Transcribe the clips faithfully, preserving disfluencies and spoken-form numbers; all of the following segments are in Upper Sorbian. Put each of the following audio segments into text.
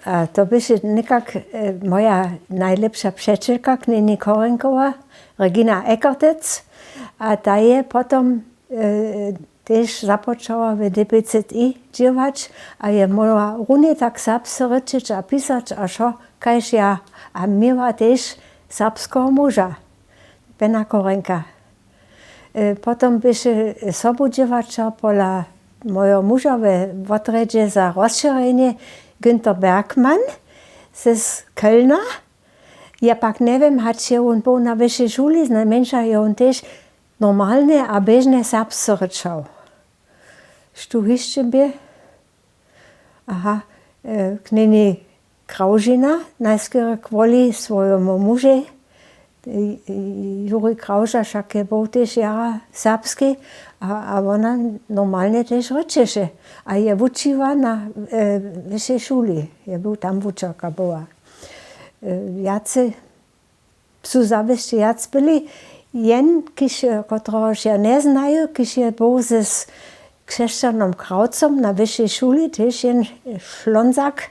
A to běše někak moja najlěpša přećelka knjeni Korenkowa, Regina Eckertec, a ta je potom tež započała w D P Z I dźěłać a je móhła runje tak serbsce rěčeć a pisać a wšo kaž ja. A měła tež serbskeho muža, Bena Korenka. Potom běše sobudźěłaćer pola mojeho muža we wotrjedźe za rozšěrjenje, Günter Bergmann z Kölna. Ja pak njewěm, hač je wón był na wyšej šuli, znajmjeńša je wón tež normalnje a běžnje serbsce rěčał. Štó hišće bě? Aha, knjeni Krawžina, najskerje kwoli swojemu mužej. Juri Krawža wšak je był tež jara serbski a wona normalnje tež rěčeše a je wučiła na wyšej šuli, je był tam wučerka była. Wjace su zawěsće wjac byli. Jen kiž, kotrehož ja njeznaju, kiž je był z křesćanom Krawcom na wyšej šuli, tež jen Šlonzak,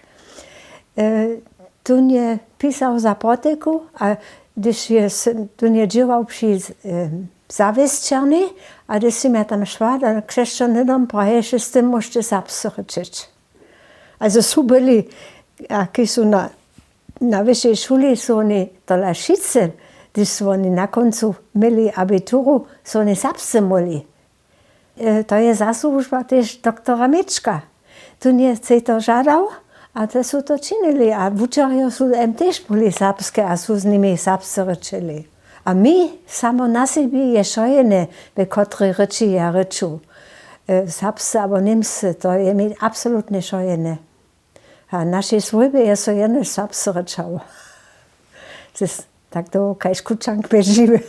tón je pisał za proteku a hdyž je tón je dźěłał při zawěsćerni, a hdyž sym ja tam šła, da křesćan hnydom praješe, z tym móžeće serbsce rěčeć. Also su byli, a kiž su na na wyšej šuli su woni tola wšitcy, hdyž su woni na kóncu měli abituru, su woni serbsce móhli. To je zasłužba tež doktora Měčka. Tón je sej to žadał a te su to činili a wučerjo su jem tež móhli serbske a su z nimi serbsce rěčeli. A mi samo na sebi je wšojedne, we kotrej rěči ja rěču, serbsce abo němsce, to je mi absolutnje wšojedne. A w našej swójbje je so jenož serbsce rěčało. Tak dołho kaž kućank bě žiwy.